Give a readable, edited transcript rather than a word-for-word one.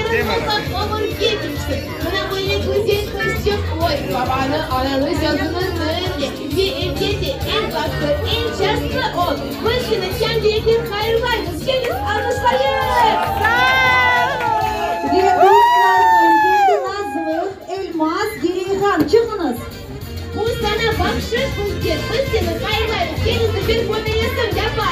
Ömrüñ uzaq ömürge keçsin. Mına böyle güzel qızçıq qoy, babanı, ananı sözüni diñle ve elbette eñ bahtlı, eñ şanslı ol. Biz seni çan yürekten hayırlaymız, keliñiz alğışlayıq! Ve dostlarnen keldi Nazlı, Elmaz, Gireyhan, çıqıñız! Bu saña bahşış bizden, biz seni hayırlaymız, keliñiz bir fotoresim yapayıq!